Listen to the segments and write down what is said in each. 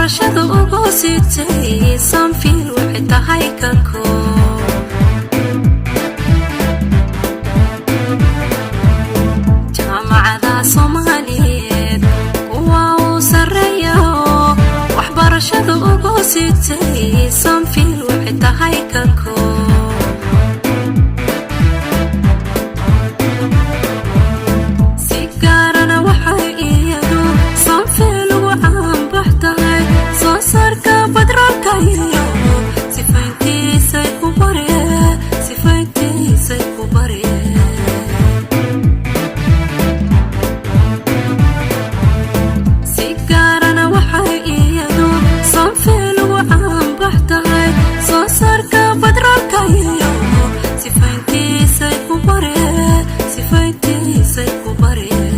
Waxbarashada ugu sitay Somfield waxay tahay ka koob. Jaamacada Soomaaliyeed kuwa uu sarreeya, waxbarashada ugu sitay Somfield waxay tahay ka koob. Si gaarana waxay iyadu Somfield ugu caanbax tahay soo saarka batroolka iyo sifayntiisay ku bareen, sifayntiisay ku bareen. Si gaarana waxay iyadu Somfield ugu caanbax tahay soo saarka batroolka iyo sifayntiisay ku bareen, sifayntiisay ku bareen.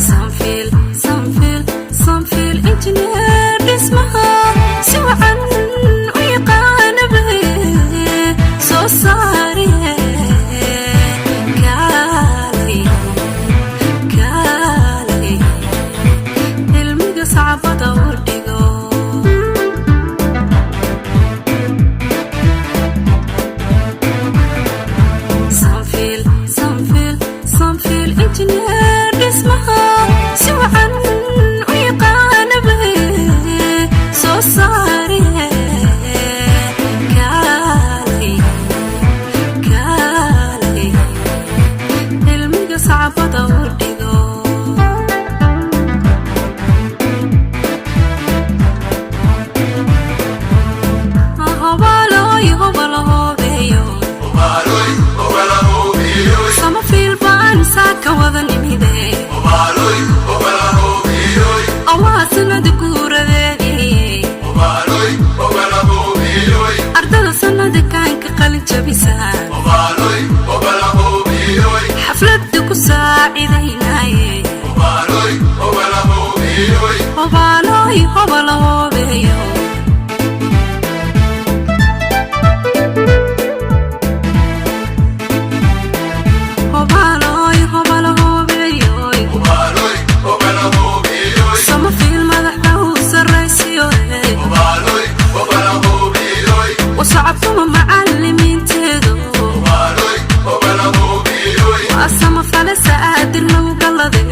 Somfield, Somfield, Somfield engineer dhismaha si wacan u yaqaana bay soo saare. Kaalay, kaalay, cilmiga sacbada u dhigo. Somfield, Somfield, Somfield engineer dhismaha si wacan u yaqaana bay soo saare. Kaalay, kaalay, cilmiga sacbada u dhigo. Hobaalooy, hobala hoobeeyo. Somfield baan saa ka wada nimide. Awaa sanada guuradeedii ardada sanada kaanka qalin jabisa, xafladda ku saacidaynaye. Hobaalooy, hobala hoobeeyo. Hobaalooy, hobala hoobeeyoy. Somfield madaxda u sarraysiyo, wasacabtuma macalimiinteedu waa samafale sa'aadir lagu gallade,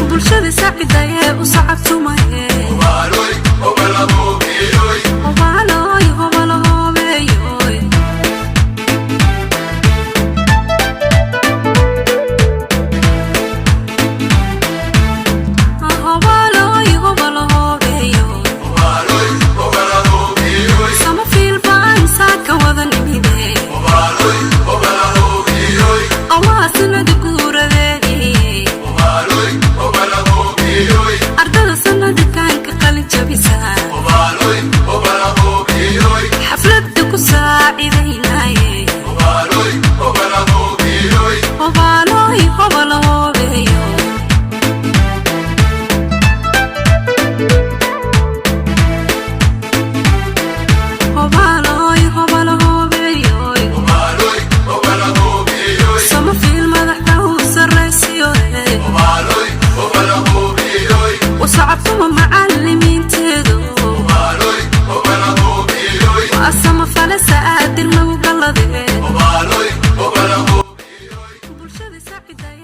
bulshada saacidayee u sacabtumaye. Hobaalooy, hobala hoobeeyoy. Hobaalooy, hobala hoobeeyoy. Somfield baan saa ka wada nimide. Awaa sanada guuradeedii ardada sanada kaanka qalin jabisa, xafladda ku saacidaynaye. Hobaalooy, hobala hoobeeyo. Hobaalooy, hobala hoobeeyoy. Somfield madaxda u sarraysiyo, wasacabtuma macalimiinteedu waa samafale sa'aadir lagu gallade, bulshada saacidayee.